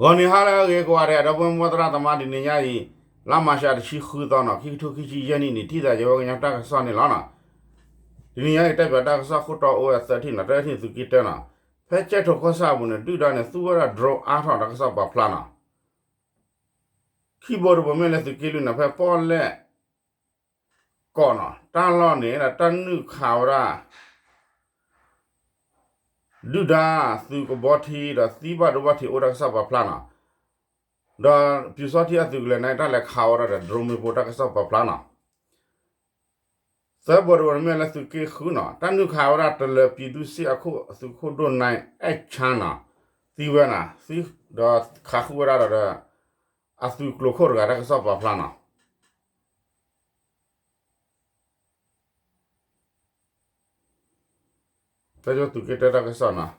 ဂီၤနံၤဟါလၢအဂ့ၤကိးဂၤဒဲး ဒီပုၢ်ဝဲၢ်မိၢ်သရၣ်သမါ တနံၤညါအံၤ လါမၤရှးတဆံဃုသီနီၤ ခံကထိခံဆံယဲၢ်နံၣ်န့ၣ် ထံၣ်သးယဝဲကညီတၢ်ကစီၣ်န့ၣ်လီၤနီၤ. တနံၤညါအံၤ တၢ်ပၠးတၢ်ကစီၣ်ခိၣ်တီအိၣ်ဝဲသၢထံၣ်နီၤ တၢထံၣ်န့ၣ် သုးက့တၢနီၤ ဖဲကၠဲၣ်ထိၣ်ကီၢ်ဆၣ်အပူၤန့ၣ် ဒုၣ်ဒါန့ၣ် သူဝဲဒၣ် drone အါထီၣ်တၢ်ကစီၣ်ပာ်ဖျါနီၤ. ခံဘိတဘိမ့ၢ်လၢသုးက့လွံၢ်နီၤ ဖဲပီၣ်လဲၣ်ကီးနီၤ တၢ်လီၢ်န့ၣ်ဒီး တၢ်နုာ်ခးဝဲဒၣ် ဒုၣ်ဒါသုးကဘီထံဒီးသံဘၣ်ဒိဘၣ်ထံး အိၣ်တၢ်ကစီၣ်ပာ်ဖျါနီၤ. ဒီးပျူစောထီးအသုးကလၢၤန့ၣ် တၢ်လဲၤခးဝဲဒၣ်ဒီး drone မ့ၣ်ပိၢ် တၢ်ကစီၣ်ပာ်ဖျါနီၤ. သၢဘိတဘိန့ၣ်မ့ၢ်လၢသုးက့ဃုနီၤ တၢ်နုာ်ခးဝဲဒၣ်တလၢၤ ပြည်သူ့စစ် အသုးခိၣ်ဒိၣ် နၢၣ်အဲၣ်ဆၣ်နီၤ သံဝဲနီၤ ဒီးခးဃုာ်ဝဲဒၣ်ဒီး အသုးကျိၤခိၣ်တဂၤ တၢ်ကစီၣ်ပာ်ဖျါနီၤ. တၢ်ကစီၣ် သုးက့တၢတၢ်ကစီၣ်နီၤ,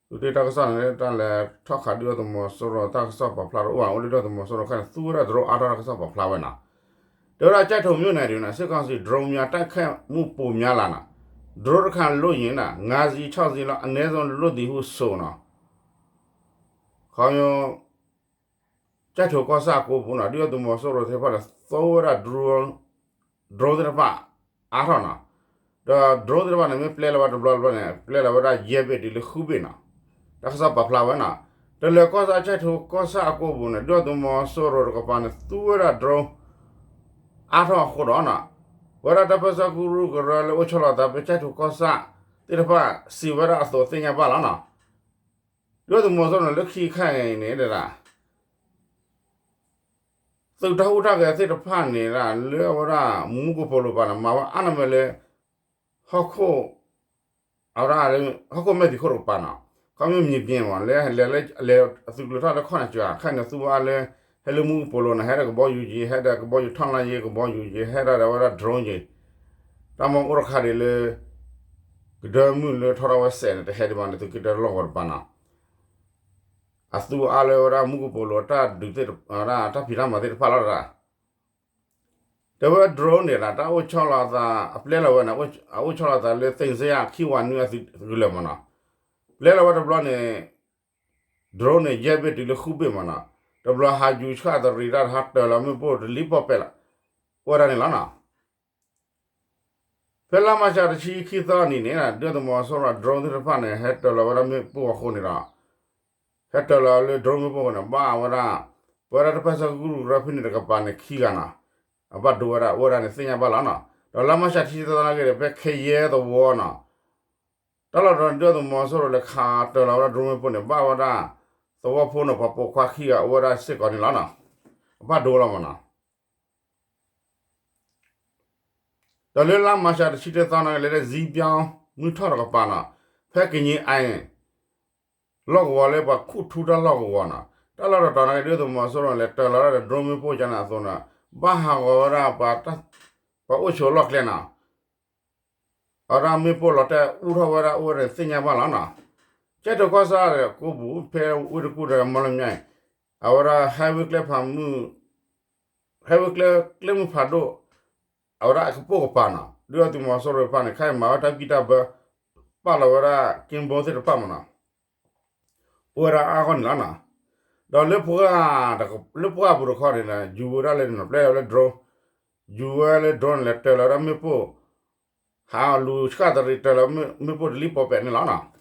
သုးက့တၢတၢ်ကစီၣ်န့ၣ် တၢ်လဲၤထီၣ်ခးဒုၣ်ဒါသုးမီၤစိရိၤ တၢ်ကစီၣ်ပာ်ဖျါတအိၣ်ဘၣ်, အိၣ်လၢဒုၣ်ဒါသုးမီၤစိရိၤခါန့ၣ် သူဝဲဒၣ် drone အါထီၣ်တၢ်ကစီၣ်ပာ်ဖျါဝဲနီၤ. တဲဝဲဒၣ်ကၠဲၣ်ထိၣ် မြို့နယ် ဒ်န့ၣ် စစ်ကောင်စီ drone များ တိုက်ခိုက်မှုပိုများလာနီၤ, drone တစ်ခါလိုရင် ငါးစီး ခြောက်စီးလောက် အနည်းဆုံး လိုသည်ဟု ဆိုနီၤ. ခီ ကၠဲၣ်ထိၣ်ကီၢ်ဆၣ်အကိပူၤနီၤ ဒုၣ်ဒါသုးမီၤစိရိၤသ့ၣ်တဖၣ်န့ၣ် သူဝဲဒၣ် drone သ့ၣ်တဖၣ်အါထီၣ်နီၤ, ဒီး drone သ့ၣ်တဖၣ်န့ၣ် မ့ၢ်ပျဲလီၤဝဲတဘျီတဘျီန့ၣ် ပျဲလီၤဝဲဒၣ်ယဲၢ်ဘ့ၣ်တုၤလၢဃုဘ့ၣ်နီၤ, တၢ်ကစီၣ်ပာ်ဖျါဝဲနီၤ. တလၢၤကီၢ်ဆၣ် ကၠဲၣ်ထိၣ်ကီၢ်ဆၣ်အကိပူၤန့ၣ် ဒုၣ်ဒါသုးမီၤစိရိၤတကပၤန့ၣ် သူဝဲဒၣ် drone အါထီၣ်အဃိဒီးနီၤ, ပဝဲဒၣ်တၢ်ပၢဆှၢကရူၢ်ကရၢလၢအိၣ်ဆီလီၤသး ဖဲကၠဲၣ်ထိၣ်ကီၢ်ဆၣ်သ့ၣ်တဖၣ် စံးဝဲဒၣ်အသိးသ့ၣ်ညါဘၣ်လီၤနီၤ. ဒုၣ်ဒါသုးမီၤစိရိၤန့ၣ် လၢခံခါအံၤန့ၣ်ဒၣ် သုးတၢ်ဟူးတၢ်ဂဲၤသ့ၣ်တဖၣ်န့ၣ်ဒၣ် လၢအဝဲဒၣ် မူကပိာ်လိၤပၤန့ၣ် မၤဝဲအါန့ၢ်ဝဲလၢ ဟီၣ်ခိၣ် အဝဲဒၣ် ဟီၣ်ခိၣ်မဲာ်ဖံးခိၣ်တကပၤနီၤ, ခီမ့ၢ် မြေပြင် မး လဲၤလဲၤလၢ လဲၤအသုးကျိၤထီၣ်လၢခီၣ်နၢ်စှၤ ခဲအံၤန့ၣ် သူဝဲလၢ ဟဲလၢမူကပိာ်လိၤန့ၣ် ဟဲဒီးကဘီယူၤက့ၤ ဟဲဒီးကဘီယူၤ ထောက်လှမ်းရေး ကဘီယူၤက့ၤ ဟဲဒီးဝဲဒၣ် drone က့ၤ တၢ်မၤအိၣ်တခါဒ်လၢ ကဒၢမုၢ်လၢထီထီၣ်ဝဲစဲးန့ၣ် တဟဲဒံးဘၣ်န့ၣ် သုးက့တၢလီၢ်ကဝီၤတကပၤနီၤ, အသူအါလၢဝဲဒၣ်မူကပိာ်လိၤတၢ်ဒုးသ့ၣ်တဖၣ် တၢ်ဖံးတၢ်မၤသ့ၣ်တဖၣ်လီၤဒၣ် တဲဝဲ drone န့ၣ်ဒၣ် တၢ်အိၣ်ဆီလီၤအသး အပျဲလီၤဝဲန့ၣ် အအိၣ်ဆီလီၤအသးလၢ သ့ၣ်စ့ယၣ် ခံဝၤနွံ အသုးကလၢၤမးနီၤ, ပျဲလီၤဝဲတဘျီန့ၣ် drone န့ၣ် ယဲၢ်ဘ့ၣ်တုၤလၢဃုဘ့ၣ်မးနီၤ, တဘျီဟးယူၤဆှၣ်သရံးတၢ်တဟးတၢၤလီၤမ့ၣ်ပိၢ်တလံၣ်ပီၣ်ပဲးလီၤ အိၣ်ဝဲဒၣ်န့ၣ်လီၤနီၤ. ဖဲလါမၤရှးတဆံခံသီအနံၤန့ၣ် ဒုၣ်ဒါသုးမီၤစိရိၤ drone သ့ၣ်တဖၣ်န့ၣ် ဟဲတၢၤလီၤဝဲဒၣ်မ့ၣ်ပိၢ်အဃိန့ၣ်ဒီး ဟဲတၢၤလီၤလၢ drone မ့ၣ်ပိၢ်အဃိန့ၣ် ဘၣ်ဝဲဒၣ် ပဝဲဒၣ်တၢ်ပၢဆှၢကရူၢ်ကရၢဖဲန့ၣ်တကပၤန့ၣ် ခံဂၤနီၤ, အဘၣ်ဒိဝဲဒၣ် အိၣ်ဝဲဒၣ်န့ၣ်သ့ၣ်ညါဘၣ်လီၤနီၤ. ဒီးလါမၤရှးတဆံသီသနာ်က့ဒီး ဖဲခဲယဲသဝီနီၤ တၢ်လီၢ်ဒီးဒုၣ်ဒါသုးမီၤစိရိၤလဲၤခးတၢၤလီၤဝဲဒၣ် drone မ့ၣ်ပိၢ်န့ၣ် ဘၣ်ဝဲဒၣ် သဝီဖိန့ၣ် ပှၤပိာ်ခွါခံဂၤအိၣ်ဝဲဒၣ်စ့ၢ်ကီးန့ၣ်လီၤနီၤ, အဘၣ်ဒိလီၤမးနီၤ. ဒီးလၢလါမၤရှးတဆံတသီန့ၣ် လဲၤလၢ ဇီးပြောင်း မုၢ်ထီၣ်တကပၤနီၤ, ဖဲကညံးအါန့ၣ် လီၢ်ကဝီၤလၢပှၤခူၣ်ထူတၢ်လီၢ်ကဝီၤနီၤ, တၢ်လီၢ်တတီၤန့ၣ် ဒုၣ်ဒါသုးမီၤစိရိၤန့ၣ် လဲၤတၢၤလီၤဝဲဒၣ်ဒီး drone မ့ၣ်ပိၢ်ကန့ၣ်အသိးန့ၣ် ဘၣ်ဟးဂီၤဝဲဒၣ် ပှၤအိၣ်ဆိးလီၢ်ကျဲနီၤ အဝဲဒၣ်မ့ၣ်ပိၢ်လီၤတဲာ်အူထီၣ်ဝဲဒၣ်အိၣ်ဝဲဒၣ်သ့ၣ်ညါဘၣ်လီၤနီၤ. ကၠဲၣ်ထိၣ်ကီၢ်ဆၣ်ကိပူၤ ဖဲဝ့ၢ်တကူၣ်ဒီးမီလမၠဲၣ် အဝဲဒၣ် highway ကျဲဖးမုၢ် highway ကျဲ ကျဲမုၢ်ဖးဒိၣ် အဝဲဒၣ်အကပိာ်ကပၤနီၤ ဒုၣ်ဒါသုးမီၤစိရိၤတဖၣ်န့ၣ် ခဲအံၤမၤဝဲတၢ်ဘံၣ်တၢ်ဘၢ ပာ်လီၤဝဲဒၣ် က့ဘိသ့ၣ်တဖၣ်မးနီၤ အိၣ်ဝဲဒၣ်အါဂီၢ်န့ၣ်လီၤနီၤ. ဒီးလၢပှၢ် လၢပှၢ်ပူၤတခီန့ၣ် ယူၤဝဲဒၣ်လၢန့ၣ်နီၤ ပျဲလီၤဝဲလၢ drone ယူၤဝဲလၢ drone န့ၣ် လဲၤတၢၤလီၤဝဲဒၣ်မ့ၣ်ပိၢ် ဟးလူၤဆှၣ်သရံးတၢၤလီၤမ့ၣ်ပိၢ်တလံၣ်ပီၣ်ပဲးန့ၣ်လီၤနီၤ.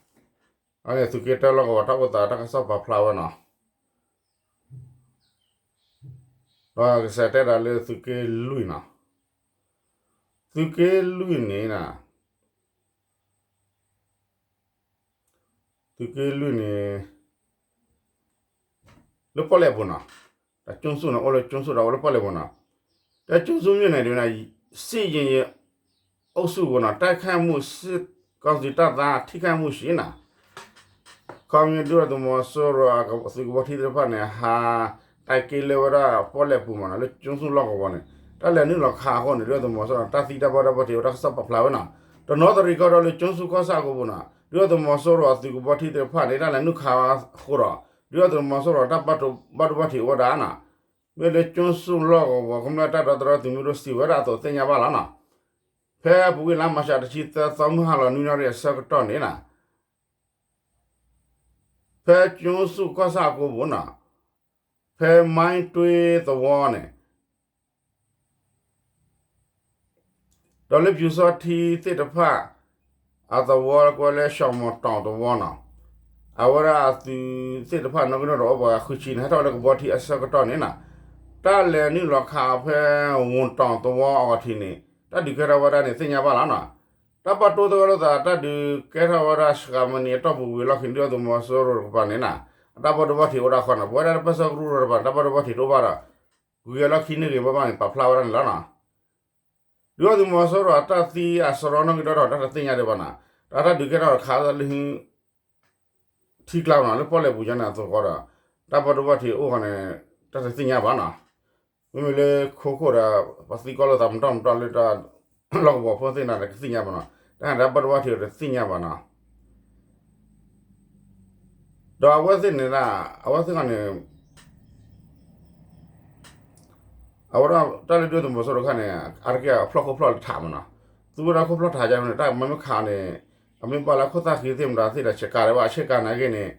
အန့ၣ်သုးက့တၢလီၢ်ကဝီၤတၢ်အိၣ်သးတၢ်ကစီၣ်ပာ်ဖျါဝဲနီၤ. ဒီးကစဲးတဲဒၣ်လၢသုးက့လွံၢ်နီၤ, သုးက့လွံၢ်န့ၣ် သုးက့လွံၢ်န့ၣ် လၢပီၣ်လဲၣ်ပူၤနီၤ, တၢ်ကၠိဆူၣ်န့ၣ် အိၣ်လၢကၠိဆူၣ်ဒီးအိၣ်လၢပီၣ်လဲၣ်ပူၤနီၤ, တၢ်ကၠိဆူၣ်မ့ၢ်န့ၣ်ဒ်န့ၣ် စစ်ဆင်ရေးအုပ်စုကိုနီၤ တိုက်ခိုက်မှု စစ်ကောင်စီတပ်သား ထိခိုက်မှုရှိနီၤ ခီမ့ၢ်ဒုၣ်ဒါသုးမီၤစိရိၤ သုးကဘီထံသ့ၣ်တဖၣ်န့ၣ် ဟး တိုက်က့ၤလၢဝဲဒၣ်ပီၣ်လဲၣ်ပူၤမးနီၤ လၢကၠိဆူၣ်လီၢ်ကဝီၤန့ၣ် တၢ်လဲၤနုာ်လီၤခးအဃိန့ၣ် ဒုၣ်ဒါသုးမီၤစိရိၤ တၢ်သံတၢ်ဘၣ်ဒိဘၣ်ထံးအိၣ်တၢ်ကစီၣ်ပာ်ဖျါဝဲနီၤ. တနီသရံၣ်ကီၢ်ဒီးလၢ ကၠိဆူၣ်ကီၢ်ဆၣ်အကပူၤနီၤ ဒုၣ်ဒါသုးမီၤစိရိၤအသုးကဘီထံသ့ၣ်တဖၣ်န့ၣ် တၢ်လဲၤနုာ်ခးအဃိဒီး ဒုၣ်ဒါသုးမီၤစိရိၤတၢ်ဘၣ်ဒိဘၣ်ထံးအိၣ်ဝဲဒၣ်နီၤ မ့ၢ်လၢကၠိဆူၣ်လီၢ်ကဝီၤ ကမျၢၢ်တၢ်ဒီသဒၢသုးမုၢ်ဒိၣ်စံးဝဲဒၣ်အသိးသ့ၣ်ညါဘၣ်လီၤနီၤ. ဖဲအပူၤကွံာ်လါမၤရှးတဆံသၢသီမုၢ်ဟါလီၤနွံနၣ်ရံၣ်အဆၢကတီၢ်န့ၣ်နီၤ ဖဲကၠိဆူၣ်ကီၢ်ဆၣ်အကိပူၤနီၤ, ဖဲမိုင်းတွ့သဝီန့ၣ် ဒီးလၢပျူစောထီးသ့ၣ်တဖၣ် အသဝီကွဲလၢၡီၣ်မီၣ်တီၣ်သဝီနီၤ, အဝဲဒၣ်အသုးသ့ၣ်တဖၣ်နီၣ်ဂံၢ်နီၣ်ဒွးအိၣ်ပှၤဃုဆံန့ၣ် ဟဲထီၣ်ဝဲလၢကဘီထံအဆၢကတီၢ်န့ၣ်နီၤ, တၢ်လဲၤနုာ်လီၤခးဖဲဝီၣ်တီၣ်သဝီအဂီၢ်ထံးန့ၣ် တၢ်ဒုးကဲထီၣ်ဝဲဒၣ်န့ၣ် သ့ၣ်ညါဘၣ်လီၤနီၤ. တၢ်ပာ်တိၢ်သဂၢၢ်လိာ်သး တၢ်ဒုးကဲထီၣ်ဝဲဒၣ် စှၤမံးနံးအတီၢ်ပူၤဝံၤအလီၢ်ခံန့ၣ် ဒုၣ်ဒါသုးမီၤစိရိၤတကပၤန့ၣ်နီၤ, အတၢ်ဘၣ်ဒိဘၣ်ထံးအိၣ်ဒၣ်ဃီနီၤ, ပဝဲဒၣ်တၢ်ပၢၢ်ဆၢကရူၢ်တကပၤန့ၣ် တၢ်ဘၣ်ဒိဘၣ်ထံးတအိၣ်ဘၣ်ဒီး ဝံၤအလီၢ်ခံန့ၣ်ဂ့ၤဘၣ်ဘၣ်န့ၣ် ပာ်ဖျါဝဲဒၣ်န့ၣ်လီၤနီၤ. ဒုၣ်ဒါသုးမီၤစိရိၤအတၢ်သံအစရီနီၣ်ဂံၢ်နီၣ်ဒွးဒီး တၢ်တသ့ၣ်ညါဒံးဘၣ်နီၤ, တၢ်တၢ်ဒုးကဲထီၣ်တခါလၢ ထံကျါနီၤ လၢပီၣ်လဲၣ်ပူၤကန့ၣ်အသိးဃီဒီး တၢ်ဘၣ်ဒိဘၣ်ထံးအိၣ်ဃီန့ၣ် တၢ်တသ့ၣ်ညါဘၣ်နီၤ. မ့မ့ၢ်လၢခိခိၣ်ဒီး ပှၤသံကွၢ်လိာ်သးမတီၢ်မတီၢ်လၢတၢ် လီၢ်ကဝီၤဖိသ့ၣ်န့ၣ် တသ့ၣ်ညါဘၣ်နီၤ, တၢ်တၢ်ဘၣ်ဒိဘၣ်ထံးတသ့ၣ်ညါဘၣ်နီၤ. ဒီးအဝဲသ့ၣ်န့ၣ်ဒၣ် အဝဲသ့ၣ်ခီန့ၣ် အဝဲဒၣ်တၢ်လၢဒုၣ်ဒါသုးမီၤစိရိၤတခါန့ၣ် အါတက့ၢ်အဖျီၣ်ခိၣ်ဖျီၣ်လၢထးမးနီၤ, သူဝဲဒၣ်ခိၣ်ဖျီၣ်ထးကန့ၣ် တၢ်မ့မ့ၢ်ခးန့ၣ် အမ့ၢ်ဘၣ်လၢခိၣ်သၣ်ဃံသ့ၣ်မတၤသ့ၣ်ဒီး ဆ့ကၤဒံးဘၣ် ဆ့ကၤနာ်က့န့ၣ်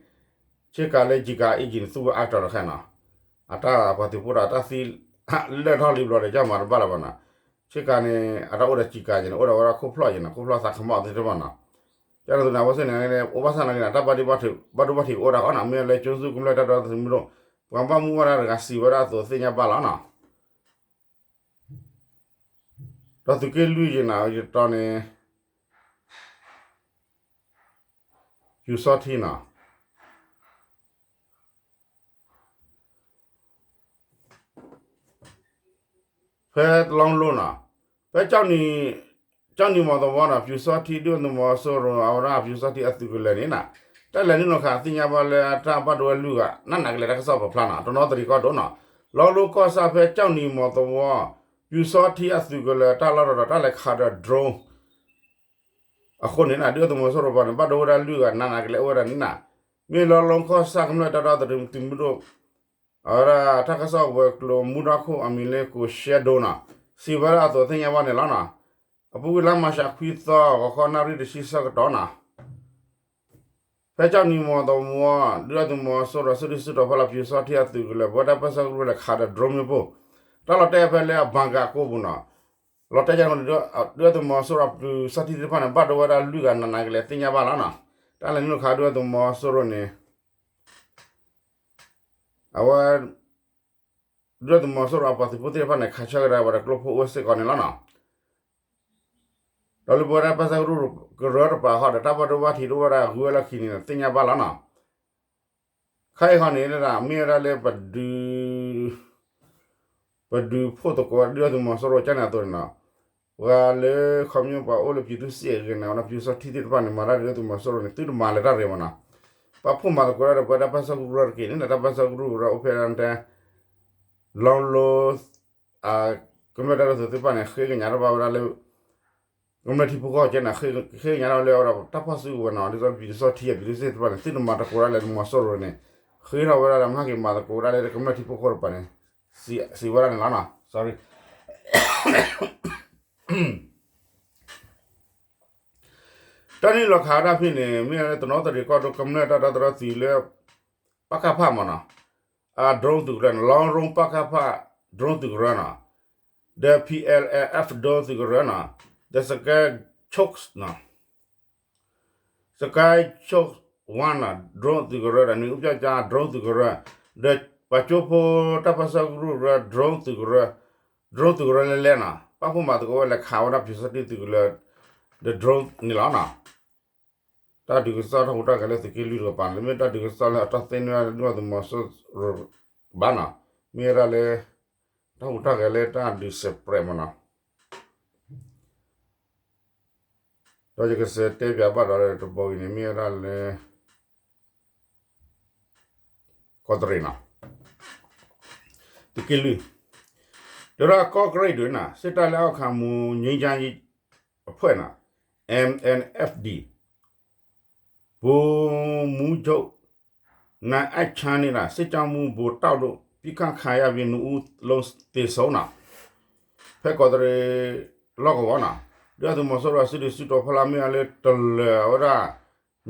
ဆ့ကၤလၢ G car engine န့ၣ် သူဝဲအါကတၢၢ်တခါနီၤ, အတၢ်ပှၤသုးဖိဒီးတၢ်သံ လၢာ်ထီၣ်လံဘျီဒီး ကမၤတဘၣ်လၢၤဘၣ်နီၤ, ဆ့ကၤန့ၣ် အတၢ်အိၣ်ဒီး G car engine န့ၣ် အိၣ်ဒီးဝဲဒၣ်ခိၣ်ဖျီၣ်ကန့ၣ် ခိၣ်ဖျီၣ်သးခမီၣ်သ့ၣ်တဖၣ်နီၤ, ကန့ၣ်အသိးန့ၣ် အဝဲသ့ၣ်န့ၣ် အိၣ်ဘၣ်ဆၣ်နာ်က့န့ၣ် တၢ်ဘၣ်ဒိဘၣ်ထံးအိၣ်ဒၣ်ဃီနီၤ, မ့ၢ်လၢကၠိဆူၣ်ကမျၢၢ်တၢ်ဒီသဒၢသုးမုၢ်ဒိၣ် ပှၤဘၣ်မူဘၣ်ဒါတဂၤစံးဝဲဒၣ်အသိးသ့ၣ်ညါဘၣ်လီၤနီၤ. ဒီးသုးက့လွံၢ်ယံၤနီၤ ယတီၤန့ၣ် ပျူစောထီးနီၤ ဖဲတလီလိနီၤ, ဖဲ ကၠီၣ်နံၤမီၤသဝီနီၤ ပျူစောထီး ဒုၣ်ဒါသုးမီၤစိရိၤ အဝဲဒၣ်ပျူစောထီးအသုးကလၢၤန့ၣ်နီၤ, တၢ်လဲၤနုာ်လီၤခးသ့ၣ်ညါဘၣ်လၢတၢ်ဘၣ်ဒိဝဲလွံၢ်ဂၤ နးနးကလဲာ်တၢ်ကစီၣ်ပာ်ဖျါနီၤ, တနီသရံၣ်ကီၢ်ဒိၣ်နီၤ, လီလိကီၢ်ဆၣ်ဖဲကၠီၣ်နံၤမီၤသဝီ ပျူစောထီးအသုးကလၢၤ တၢ်လီၢ်တတီၤဒီးတၢ်လဲၤခးဒီး drone အဃိန့ၣ်နီၤ ဒုၣ်ဒါသုးမီၤစိရိၤတကပၤန့ၣ် ဘၣ်ဒိဝဲဒၣ်လွံၢ်ဂၤ နးနးကလဲာ်အိၣ်ဝဲဒၣ်န့ၣ်နီၤ, မ့ၢ်လီလိကီၢ်ဆၣ်ကမျၢၢ်တၢ်ဒီသဒၢသုးမုၢ်ဒိၣ် အဝဲဒၣ်တၢ်ကစီၣ်ဝဲၤကျိၤမူဒါခိၣ်အမံၤလၢ ကိၣ်ရှဲဒိနီၤ, စံးဝဲဒၣ်အသိးသ့ၣ်ညါဘၣ်န့ၣ်လီၤနီၤ, အပူၤကွံာ်လါမၢ်ၡးခွံသီ ဂီၤခီနၣ်ရံၣ်တဆံဆၢကတီၢ်နီၤ ဖဲကၠီၣ်နံၤမီၤသဝီ ဒုၣ်ဒါသုးမီၤစိရိၤ စုဒုၣ်စုတီၤဖီလာ် ပျူစောထီးအသုးကလၢၤ ပဝဲဒၣ်ပၢၢ်ဆၢကရူၢ်လဲၤခးဒီး drone မ့ၣ်ပိၢ် တၢ်လီၤတဲာ်ဖဲလၢအဘၣ်ကးကိးပူၤနီၤ, လီၤတဲာ်ကန့ၣ် ဒုၣ်ဒါသုးမီၤစိရိၤအပျူစောထီးသ့ၣ်တဖၣ်န့ၣ် ဘၣ်ဒိဝဲဒၣ်လွံၢ်ဂၤ နးနးကလဲာ်သ့ၣ်ညါဘၣ်လီၤနီၤ, တၢ်လဲၤနုာ်လီၤခးဒုၣ်ဒါသုးမီၤစိရိၤန့ၣ် အဝဲ ဒုၣ်ဒါသုးမီၤစိရိၤအပှၤသုးဖိသ့ၣ်တဖၣ်န့ၣ် ခးဆၢကဒါဝဲဒီးကျိဖိအိၣ်စ့ၢ်ကီးန့ၣ်လီၤနီၤ, ဒီးလၢပဝဲဒၣ်ပၢၢ်ဆၢကရူၢ်ကရၢတကပၤဃီဒီး တၢ်ဘၣ်ဒိဘၣ်ထံးတအိၣ်ဝဲဒၣ်ဂုၤဝဲလီၢ်ခံန့ၣ် သ့ၣ်ညါဘၣ်လီၤနီၤ, ခဲအံၤဃီန့ၣ် မ့ၢ်ဝဲဒၣ်လၢ ပဒုးဖှိၣ်သကိးဝဲဒၣ်ဒုၣ်ဒါသုးမီၤစိရိၤကန့ၣ်အသိးန့ၣ်နီၤ, ပှၤလၢခီဖျိပှၤအိၣ်လၢပျံၤသူစ့ၣ်အဂ့ၢ်န့ၣ် ဝဲဒၣ်ပျူစောထီးသ့ၣ်တဖၣ်န့ၣ် မၤတၢ်ဒုၣ်ဒါသုးမီၤစိရိၤန့ၣ် သုတမၤလၢတၢ်ရ့မးနီၤ, ပာ်ဖှိၣ်မၤသကိးတၢ်ဒီးပဝဲဒၣ်ပၢၢ်ဆၢကရူၢ်တက့ၢ်န့ၣ် တၢ်ပၢၢ်ဆၢကရူၢ်ကရၢအိၣ်ဖဲဒၣ်တဲ လီလိ ကမျၢၢ်တၢ်ဒီသဒၢသုးသ့ၣ်တဖၣ်န့ၣ် ဃ့ကညးထီၣ်ဘၣ်ဝဲဒၣ်လၢ ကမျၢၢ်ထံဖိကီၢ်ဖိကန့ၣ် ဃ့ကညးထီၣ်လၢအဝဲဒၣ်တၢ်ဖီၣ်စုကဝဲၤနီၤ, ဒ်သိးပျံၤတဆီထံအပျံၤတဆီသ့ၣ်တဖၣ်န့ၣ် သုတမၤသကိးဒၣ်လဲာ်လၢသုးမီၤစိရိၤန့ၣ် ဃ့ထီၣ်ဝဲဒၣ်ဒီး မဟါက့ၤမၤသကိးဒၣ်လဲာ်လၢကမျၢၢ်ထံဖိကီၢ်ဖိတကပၤန့ၣ် စံးဝဲဒၣ်န့ၣ်လီၤနီၤ, sorry တၢ်နုာ်လီၤခးဝဲဒၣ်ဖဲန့ၣ် မ့ၢ်လၢတနီသရံၣ်ကီၢ်ဒိၣ်ကမျၢၢ်တၢ်ဒီသဒၢသုးလၢ ပကဖ မ့ၢ်နီၤ, အ drone သုးကရၢန့ၣ် လီရိပကဖ drone သုးကရၢနီၤ, ဒီး P L F drone သုးကရၢနီၤ, ဒီး Sky Hawk နီၤ, Sky Hawk one နီၤ drone သုးကရၢဒီး နံၣ်အူပျီကါ drone သုးကရၢ, ဒီးပှၤကၠိဖိတၢ်ပၢၢ်ဆၢကရူၢ်ကရၢ drone သုးကရၢ, drone သုးကရၢလဲၤလဲၤနီၤ, ပာ်ဖှိၣ်မၤသကိးဝဲလဲၤခးဝဲဒၣ်ပျံၤစီတံၢ်သုးကလၢၤ ဒီး drone န့ၣ်လီၤနီၤ. တၢ်ဒုးကစီၣ်တၢ်ဟူးတၢ်ဂဲၤလၢသုးက့လွံၢ်တကပၤန့ၣ် မ့ၢ်တၢ်ဒုးကစီၣ်လၢအတၢ်သ့ၣ်နီၣ်ဒုၣ်ဒါသုးမီၤစိရိၤဘၣ်နီၤ, မ့ၢ်ဝဲဒၣ်လၢ တၢ်ဟူးတၢ်ဂဲၤလၢတၢ်ဒုးစဲးပြဲးမ့ၢ်နီၤ, ဒီးယကစံးတဲပၠးဘၣ်ဒီးတဘီအံၤန့ၣ် မ့ၢ်ဝဲဒၣ်လၢ ကီၢ်တရံးနီၤ, သုးက့လွံၢ်, တဲဝဲဒၣ်ကီၢ်ကရံးဒုးနီၤ စစ်တပ်လက်အောက်ခံ မွန်ငြိမ်းချမ်းရေးအဖွဲ့နီၤ M N F D ဗိုလ်မှူးချုပ် နိုင်အချမ်း နဲ့ စစ်ကြောင်းမှူး ဗိုလ်တောက်တို့ ပစ်ခတ်ခံရပြီး နှစ်ဦးလုံး သေဆုံးနီၤ, ဖဲကီၢ်တရံးလီၢ်ကဝီၤနီၤ, ဒုၣ်ဒါသုးမီၤစိရိၤအစုဒုးစုတီၤဖီလာ်မ့ၢ်အီၤလၢတလၢာ်ဝဲဒၣ်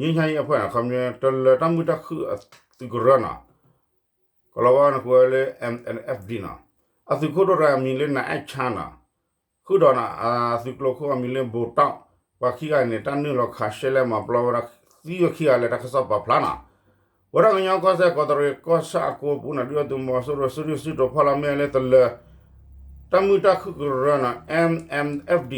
ငြိမ်းချမ်းရေးအဖွဲ့နီၤ ခီပညီ တလၢၤတၢ်မုာ်တၢ်ခုၣ်အသုးကရၢနီၤ ကလီၤဝါန့ၣ်ကွဲးလၢ M N F D နီၤ အသုးခိၣ်ဒိၣ်တဂၤမံၤလၢ နၤအဲၣ်ဆါနီၤ ဃုာ်ဒီးနီၤ အသုးကျိၤခိၣ်အမံၤလၢ ဘိးတီၣ် ပှၤခံဂၤန့ၣ် တၢ်နုာ်လီၤခးရှဲလဲမၤပျီဝဲဒၣ် သံဝဲခံဂၤလၢတၢ်ကစီၣ်ပာ်ဖျါနီၤ ဝဲဒၣ်ကညီကီၢ်စဲၣ်ကီးတရံးကီၢ်ဆၣ်အကိပူၤနီၤ ဒုၣ်ဒါသုးမီၤစိရိၤစုဒုၣ်စုတီၤဖီလာ်မ့ၢ်လၢတလၢၤ တၢ်မုာ်တၢ်ခုၣ်ကရၢနီၤ M N F D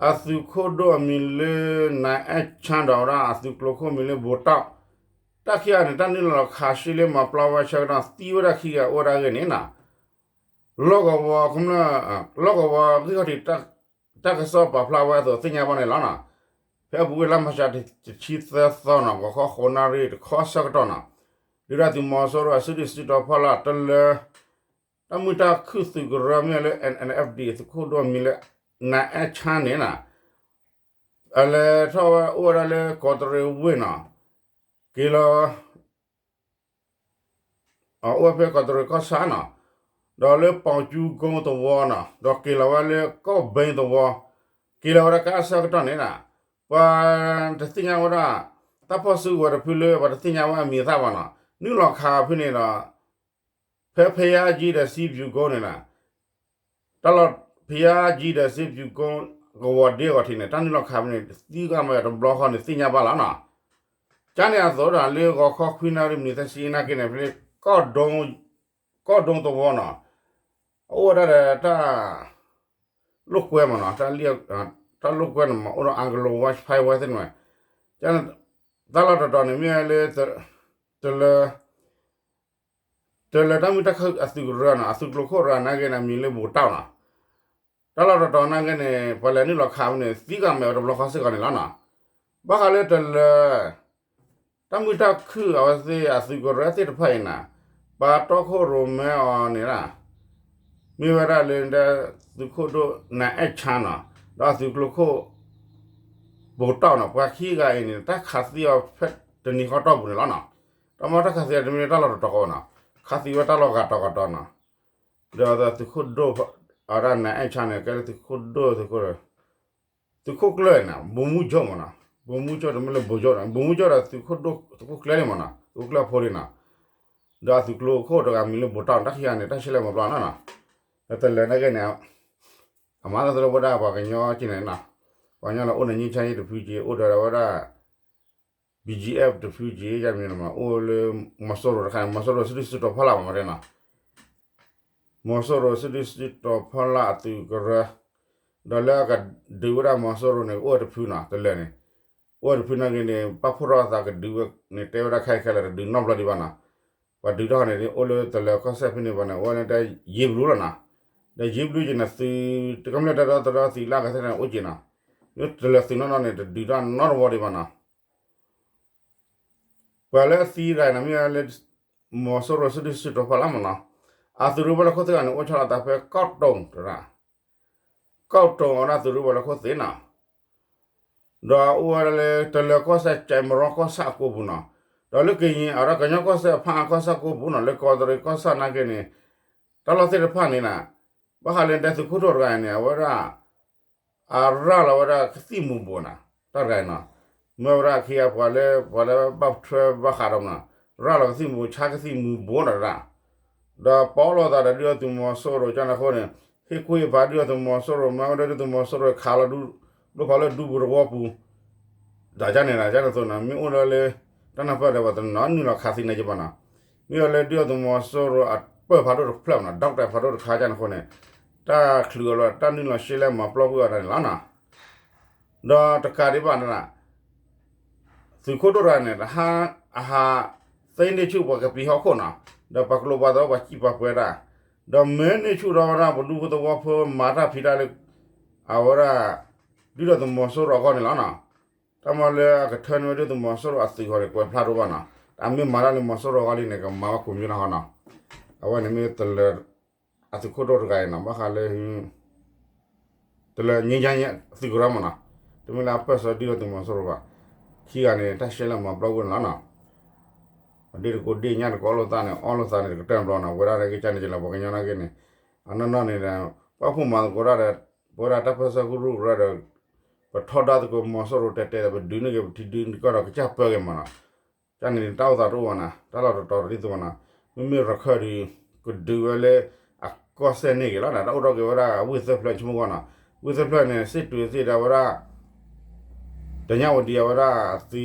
အသုးခိၣ်ဒိၣ်အမံၤလၢ နၤအဲၣ်ဆါဒီးဝဲဒၣ်အသုးကျိၤခိၣ်မံၤလၢ ဘိးတီၣ် တၢ်ခံဂၤန့ၣ် တၢ်နုာ်လီၤခးရှဲလဲမၤပျီဝဲဆၢကတီၢ် သံဝဲဒၣ်ခံဂၤအိၣ်ဝဲဒၣ်အဂ့ၢ်န့ၣ်နီၤ လီၢ်ကဝီၤ လီၢ်ကဝီၤဂံၢ်ခီၣ်ထံး တၢ်ကစီၣ်ပာ်ဖျါဝဲအသိးသ့ၣ်ညါဘၣ်န့ၣ်လီၤနီၤ ဖဲအပူၤကွံာ်လါမၤရှးတဆံသၢသီနီၤ ဂီၤခီဃိးနၣ်ရံၣ်တခီဆၢကတီၢ်နီၤ ဒုၣ်ဒါသုးမီၤစိရိၤအစုဒုၣ်စုတီၤဖီလာ်တလၢၤ တၢ်မုာ်တၢ်ခုၣ်သုးကရၢမ့ၢ်လၢ N N F D သုးခိၣ်ဒိၣ်မံၤလၢ နၤအဲၣ်ဆါန့ၣ်နီၤ အလဲၤထီၣ်ဝဲအိၣ်ဝဲဒၣ်လၢကီးတရံးဝ့ၢ်နီၤ က့ၤလီၤ အအိၣ်ဝဲဖဲကီးတရံးကီၢ်ဆၣ်နီၤ ဒီးလၢပီၤကၠူကိသဝီနီၤ ဒီးက့ၤလီၤဝဲလၢကီၢ်ဘ့သဝီ က့ၤလီၤဝဲဒၣ်ကါအဆၢကတီၢ်န့ၣ်နီၤ ပှၤတသ့ၣ်ညါဝဲဒၣ် တၢ်ဖီၣ်စုကဝဲၤတဖုလၢ ပှၤတသ့ၣ်ညါဝဲအမံၤအသၣ်ဘၣ်နီၤ နုာ်လီၤခးဖဲန့ၣ်ဒီး ဖဲဖယါကၠံဒီးစံးပျူၤကိန့ၣ်နီၤ တၢ်လီၢ်ဖယါကၠံဒီးစံးပျူၤကိ ကဝီၤဒ့အဂီၤထံးန့ၣ် တၢ်နုာ်လီၤခးဖဲန့ၣ် သံကွၢ်မးတဘျီဃီန့ၣ် သ့ၣ်ညါဘၣ်လီၤနီၤ ကန့ၣ်အသိးဒီး လၢဂီၤခီခွံနၣ်ရံၣ်မံးနံးသၢဆံနာ်က့န့ၣ် ဖဲလၢ ကီၢ်ဒိၣ်သဝီနီၤ အအိၣ်ဝဲဒၣ်ဒီးတၢ် လိာ်ကွဲမးနီၤ တၢ်လိာ်ကွဲန့ၣ်မး အိၣ်ဒီး Anglo Watch Fire ဝဲသ့ၣ်န့ၣ် တၢ်လီၢ်တတီၤန့ၣ်မ့ၢ်ဝဲလၢ တလၢၤ တလၢၤတၢ်မုာ်တၢ်ခုၣ်အသုးကရၢနီၤ အသုးကျိၤခိၣ်တဂၤနာ်က့န့ၣ် အမံၤလၢဘိးတီၣ်နီၤ တၢ်လီၢ်တတီၤနာ်က့န့ၣ် ပှၤလဲၤနုာ်လီၤခးဖဲန့ၣ် သံကွၢ်မးတဘျီဃီစ့ၢ်ကီးန့ၣ်လီၤနီၤ ဘၣ်ဃးလၢတလၢၤ တၢ်မုာ်တၢ်ခုၣ်အဝဲသ့ၣ်အသုးကရၢသ့ၣ်တဖၣ်အံၤနီၤ ပှၤတီခိၣ်ရိၣ်မဲအီၤန့ၣ် မ့ၢ်ဝဲဒၣ်လၢ သုးခိၣ်ဒိၣ်နၤအဲၣ်ဆါနီၤ ဒီးအသုးကျိၤခိၣ် ဘိးတီၣ်နီၤ ပှၤခံဂၤအံၤန့ၣ် တၢ်ခးသံအီၤဖဲတနံၤဃီတီၢ်ပူၤန့ၣ်လီၤနီၤ တၢ်မ့ၢ်တၢ်ခးသံအီၤတမ့ၢ်လၢတၢ်လီၢ်တတီၤဃီနီၤ ခးသံဝဲတၢ်လီၢ်ဂၤတီၤဂၤတီၤနီၤ ဒီးသုးခိၣ်ဒိၣ် အဝဲဒၣ်နၤအဲၣ်ဆါန့ၣ် ကဲလၢသုးခိၣ်ဒိၣ် သုးခိၣ်ကျၢၢ်န့ၣ် ဗိုလ်မှူးချုပ်မးနီၤ ဗိုလ်မှူးချုပ် တမ့ၢ်လၢဗိုလ်ချုပ်နီၤ ဗိုလ်မှူးချုပ်ဒီးသုးခိၣ်ဒိၣ် သုးခိၣ်ကျၢၢ်န့ၣ်မးနီၤ သုးခိၣ်ကျၢၢ်ဖိလံနီၤ ဒီးအသုးကျိၤခိၣ်တဂၤမံၤလၢဘိးတီၣ် တၢ်ခံဂၤန့ၣ် တၢ်ရှဲလဲၣ်မၤပျီနီၤနီၤ ဒီးတလၢၤနာ်က့န့ၣ် အမၤသးလၢဝဲဒၣ်ပှၤကညီက့န့ၣ်နီၤ ပှၤကညီလၢအိၣ်န့ၣ် ငြိမ်းချမ်းရေး တဖုက့ အိၣ်ဒီးဝဲဒၣ် B G F တဖုက့ ယမ့ၢ်မး အိၣ်လၢ မီၤစိရိၤတခါန့ၣ် မီၤစိရိၤစုဒုၣ်စုတီၤဖီလာ်မးတဲနီၤ မီၤစိရိၤစုဒုၣ်စုတီၤဖီလာ်အသုးကရၢ ဒီးလၢအကဒုးဝဲဒၣ်မီၤစိရိၤန့ၣ် အိၣ်ဝဲတဖုနီၤ တလၢၤန့ၣ် အိၣ်ဝဲတဖုနာ်က့န့ၣ် ပာ်ဖှိၣ်ထီၣ်အသးကဒုးဝဲန့ၣ် တဲဝဲဒၣ်ခဲအံၤခဲလၢာ်တဒုးနီတဘျီဒံးဘၣ်နီၤ ပှၤဒုးထီၣ်န့ၣ် အိၣ်လၢတလၢၤကီၢ်စဲၣ်ဖဲန့ၣ်ဘၣ်န့ၣ် အိၣ်ဝဲလၢတၢ်ယ့ဘျုးလီၤနီၤ ဒီးယ့ဘျုးက့န့ၣ် သုးတကမျၢၢ်တၢ်ဒီသဒၢသုးလၢအကသ့ၣ်န့ၣ်အိၣ်က့နီၤ တလၢၤသုးနီၢ်နီၢ်န့ၣ် တဒုးတၢ်နီတဝီဒံးဘၣ်နီၤ ပှၤလၢအသံတဂၤန့ၣ် မ့ၢ်ဝဲလၢ မီၤစိရိၤစုဒုၣ်စုတီၤဖီလာ်မးနီၤ အသုးရူဘၣ်လၢခိၣ်သ့ၣ်ဂၤန့ၣ် အိၣ်ဆီလီၤသးဖဲကီၢ်တိၣ်တရၣ် ကီၢ်တိၣ်အဝဲဒၣ်သုးရူဘၣ်လၢခိၣ်သ့ၣ်နီၤ ဒီးအိၣ်ဝဲဒၣ်လၢတလၢၤကီၢ်စဲၣ် ကၠဲးမရီကီၢ်ဆၣ်အကိပူၤနီၤ ဒီးလၢကယံၤ အဝဲဒၣ်ကညီကီၢ်စဲၣ်ဖၣ်အါကီၢ်ဆၣ်ကိပူၤနီၤ လၢကီးတရံးကီၢ်ဆၣ်နာ်က့န့ၣ် တၢ်လီၢ်သ့ၣ်တဖၣ်န့ၣ်နီၤ ဘၣ်ဃးလၢဒဲသုးခိၣ်ဒိၣ်တဂၤန့ၣ် အဝဲဒၣ် အရၤလီၤဝဲဒၣ်ကသံၣ်မူၤဘှီးနီၤ တၢ်တဂၤနီၤ မ့ၢ်ဝဲဒၣ်ခံဂၤပှၤလၢ ပှၤလၢဘၣ်ထွဲဘၣ်ဃးဒီးနီၤ ရၤလီၤကသံၣ်မူၤ ဆါကသံၣ်မူၤဘှီးနီၤတၢ် ဒီးပီၣ်လိာ်သးဒီးဒုၣ်ဒါသုးမီၤစိရိၤကန့ၣ်အဃိန့ၣ် ဟ့ၣ်ကူၣ်ဟ့ၣ်ဖးဒုၣ်ဒါသုးမီၤစိရိၤ မ့ၢ်ဝဲဒၣ်ဒုၣ်ဒါသုးမီၤစိရိၤခးလီၤဒူ ဒိၣ်ဖးလၢဒူပူၤသဝီပူၤ ဒ်ကန့ၣ်နီၤ ကန့ၣ်အသိးနီၤ မ့ၢ်အိၣ်ဒီးလၢ တၢ်နၢ်ပၢၢ်ဒီးပှၤတနီၤနုာ်လီၤခးသံန့ၣ်က့ဘၣ်နီၤ မ့ၢ်အိၣ်လၢဒုၣ်ဒါသုးမီၤစိရိၤအပၢၢ်ဖးဒိၣ်တဖျၢၣ်မးနီၤ doctor ဖးဒိၣ်တခါကန့ၣ်အဃိန့ၣ် တၢ်ချုးအီၤလီၤ တၢ်နုာ်လီၤရှဲလဲမၤပျီကွံာ်အီၤန့ၣ်လီၤနီၤ ဒီးတကးဒံးဘၣ်န့ၣ် သုးခိၣ်ဒိၣ်တဂၤန့ၣ် တဟါ အဟး သ့န့ၢ်ဆူၣ်ပှၤကပံာ်ဟီၣ်ခိၣ်နီၤ ဒီးပှၤကလိာ်ပှၤသဝီပှၤစံၣ်ပှၤပှဲၤတၢ် ဒီးမၢန့ၢ်ဆူၣ်ထီၣ်ဝဲဒၣ်ပဒူဖိသဝီဖိမၤတၢ်ဖံးတၢ်လၢ အဝဲဒၣ် ဒုၣ်ဒါသုးမီၤစိရိၤအဂီၢ်န့ၣ်လီၤနီၤ တၢ်မၤလၢအကထၢန့ၢ်ဝဲဒၣ်သုးမီၤစိရိၤအသုးဃီန့ၣ် ကွဲးဖျါထီၣ်ဘၣ်နီၤ တၢ်မ့ၢ်မၤတၢ်လၢမီၤစိရိၤအဂီၢ်လံန့ၣ် ကမၤဝဲကိးမံၤနီၤဃီနီၤ အဝဲန့ၣ်မ့ၢ်တလၢၤ အသုးခိၣ်ဒိၣ်တဂၤအံၤနီၤ ဘၣ်ဃးလၢ တလၢၤ ငြိမ်းချမ်းရေး သုးကရၢမးနီၤ တမ့ၢ်လၢအပၢၢ်ဆၢဒုၣ်ဒါသုးမီၤစိရိၤဘၣ် ခံဂၤန့ၣ် တၢ်ရှဲလဲမၤပျီကွံာ်န့ၣ်လီၤနီၤ ဒ့ၣ်တကိးဒ့ၣ်ညၣ်တကိးအီၣ်လိာ်သးန့ၣ် အီၣ်လိာ်သးန့ၣ် တကတၢၢ်ဘျီနီၤ ဝဲဒၣ်ကကန့ၣ်ကလီၤ ပှၤကညီနာ်က့န့ၣ် အနီၢ်နီၢ်န့ၣ်ဒီး ပှၤဖိမၤသကိးတၢ်ဒီး ပဝဲဒၣ်တၢ်ပၢၢ်ဆၢကရူၢ်ကရၢဒီး ပထီဒါသကိးမီၤစိရိၤတဲာ်တဲာ်ဒီး ပဒုးန့ၢ်က့ၤပထံဒုးကီၢ်ဒီး ကစၢ်ပၢက့ၤမးနီၤ. ကန့ၣ်တၢ်အိၣ်သးတအိၣ်ဘၣ်နီၤ, တၢ်လီၢ်တတီၤတဒ်သိးဘၣ်နီၤ. မ့မ့ၢ်ရခၢၣ်ဒီး ကဒုးဝဲလၢ အကီၢ်စဲၣ်န့ၢ်က့ၤလီၤ. တၢ်အိၣ်ထီၣ်က့ၤဝဲဒၣ် ဝ့ၢ်သၢဖျၢၣ်ဆိကမိၣ်ကွၢ်နီၤ. ဝ့ၢ်သၢဖျၢၣ်န့ၣ် စ့ၣ်တွံၤသ့ၣ်ဒၣ်ဝဲဒၣ် တညၣ်ဝဒံအဝဲဒၣ် အသု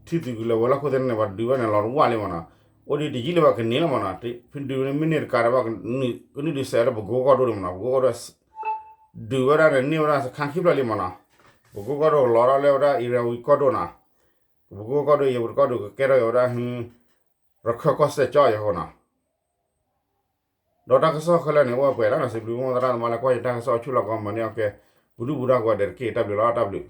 ထံၣ်သုးကလၢၤဝဲၤလီၢ်ခိၣ်သ့ၣ်န့ၣ် ပှၤဒုးဝဲန့ၣ်လီၤတဝၢ်လံမးနီၤ. အိၣ်ဒံးတယံာ်လၢၤဘၣ် ကန့ၢ်လီၤမးနီၤ. ဖဲဒုးန့ၢ်မ့ၢ်န့ၢ်တကးဒီး ဘၣ်ကနုာ်ဒုးစဲးလၢပကိကီၢ်ဒိၣ်န့ၣ်မးနီၤ. ပကိကီၢ်ဒိၣ် ဒုးဝဲဒၣ်န့ၣ် န့ၢ်ဝဲဒၣ်စခါခံဖျၢၣ်လံမးနီၤ. ပကိကီၢ်ဒိၣ်ကလီၤထီၣ်လၢဝဲဒၣ် အ့ရဝံၤကီၢ်ဒိၣ်နီၤ. ပကိကီၢ်ဒိၣ် အ့ရဝံၤကီၢ်ဒိၣ် ကကဲထီၣ်က့ၤဝဲဒၣ် ရခၢၣ်ကီၢ်စဲၣ်ကၠီယဲၢ်ဃီနီၤ. ဒီးတၢ်ကစီၣ်ခဲလၢာ်န့ၣ် အိၣ်ဝဲပှဲၤလီၤနီၤ. စံးဘျုးမိၢ်သရၣ်သမါလၢကွၢ်ယတၢ်ကစီၣ်ဆူၣ်လီၤကီးမၤန့ၢ်အီၤကဲ ပဒုၣ်ပဒါကိးဂၤဒဲးတက့ၢ်. တၢ်ဘျုးလီၤ တၢ်ဘျုး